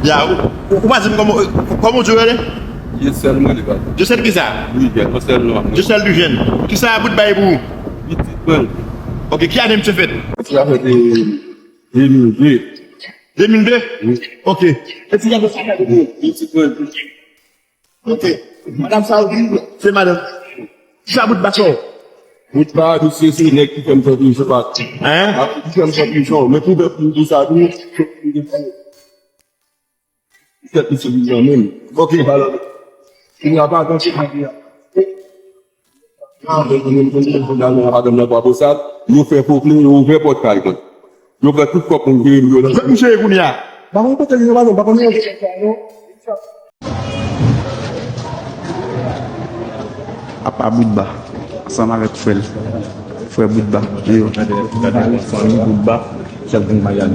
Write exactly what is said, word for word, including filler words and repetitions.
Ya, ou, ou, ou pa di m kòman, kòman w di w rele? Dieuseul mwen rele, papa. Dieuseul kisa? Dieuseul, non, sèl non. Dieuseul Eugène. Kisa Boutba ye pou ou? Pitit mwen. Ok, ki ane misye fèt? Misye fèt, e, de mil de. De mil de? Wi. Ok. E ti gade sa gade pou ou? Pitit mwen. Ok. Madanm sa ou, se madanm. Kisa Boutba fè w? Boutba, misye se nèg ki fè m santi m se pa. Hein? Ki fè m santi m se, men pou bèf pou m di sa tou. Tèt li sou li nan menm. Ok. Kounye a pa atann se kounye a. Yo fè fo kle, yo ouvè pòt kay mwen. Yo fè tout kòk moun vire m yo nan. Kot misye ye kounye a? Pa konn kote li ye, pa konn, pa konn. Apa Boutba, ansanm avèk frè l, frè Boutba, yo. Gade, gade, fanmi Boutba, k ap vin Miami.